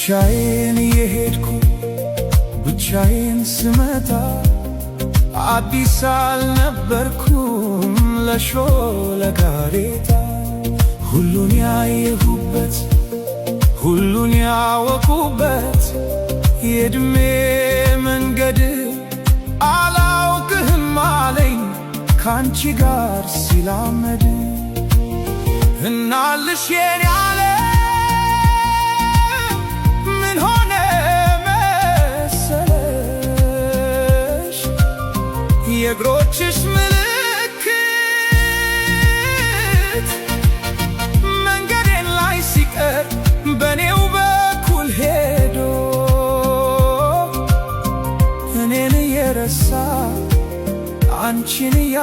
ብቻዬን እየሄድኩ ብቻዬን ስመጣ አዲስ አልነበርኩም ለሾለ ጋሬጣ። ሁሉን ያየሁበት፣ ሁሉን ያወቁበት የዕድሜ መንገድ አላውቅህም አለኝ ካንቺ ጋር ሲላመድ። እናልሽ የኔ ዓለም፣ ምን ሆነ መሰለሽ? የእግሮችሽ ምልክት መንገዴን ላይ ሲቀር በኔው በኩል ሄዶ እኔን እየረሳ አንቺን እያ